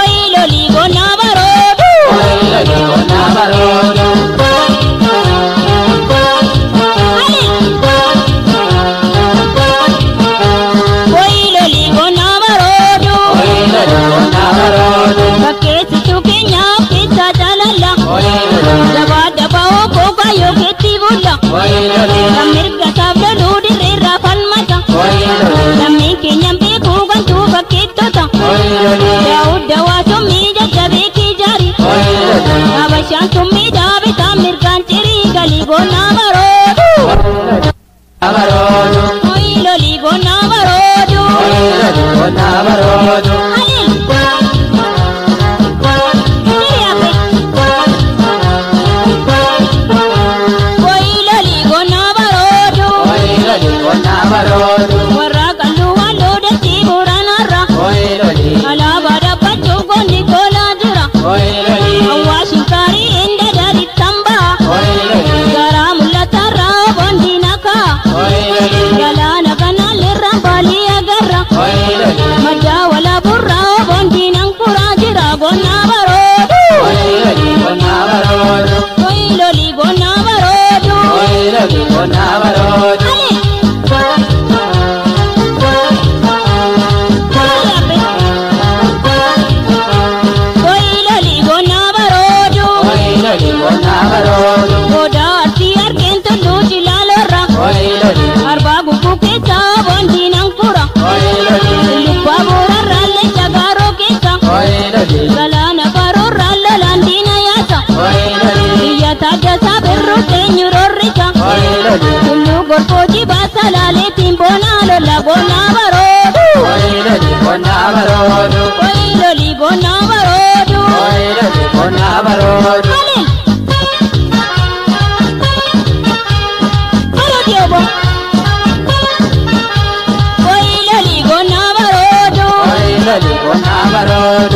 Oiloli gonna barodu. Oiloli gonna barodu. Oiloli gonna barodu. Oiloli gonna barodu. Bakkeessituu keenyaaf keessa jaalala. Oiloli. Jabaa dabaa okkoo baay'oo keetti bulla. Oiloli. Kan mirga isaaf loluu dirreerraa falmata. Oiloli. Lammiin keenyan beekuu gantuu bakkeettota. Oiloli. Daawud dawaa summii jajjabee kijaari. Oiloli. Habashaan summii dhaabitaa mirgaan cirii galii gonnaa baroodu. Barodu. Oiloli gonnaa baroodu. Oiloli gonna barodu. Halil. Hiriyafe. Oiloli gonnaa baroodu. Oiloli gonna barodu. Warra qalluu halluu dachii booranarra. Oiloli. Alaabaa dhaabbachuu goonni tolaa jira. Oiloli. Awwaashin gaarii inda daadittan ba'a. Oiloli. Garaa mul'atarraa boondiin akka. Oiloli. Galaana kanaalirra baalii agarra. Oiloli. Madda walaaburraa boondiin ankuraa jira gonnaa baroodu. Oiloli gonna barodu. Oiloli gonnaa baroodu. Oiloli gonna barodu. Ale! Oiloli gonnaa baroodu. Oiloli gonna barodu. Odaa arsii argeen tulluu jilaalorra. Oiloli. Arbaa gubbuu keessaa boondiin ankura. Oiloli. Lubbaa boorarraa leenca gaaroo keessa. Oiloli. Galaana baroorraa lolaan diina yaasa. Oiloli. Biyya taaddasaa birruu keenyu rorrisa. Oiloli. Tulluu gorfoo jibaa salaaleetiin boonaa lola gonnaa baroodu. Oiloli gonna barodu. Oiloli gonnaa baroodu. Oiloli gonna barodu. Halil! Halo Diobo! Oiloli gonnaa baroodu. Oiloli gonna barodu.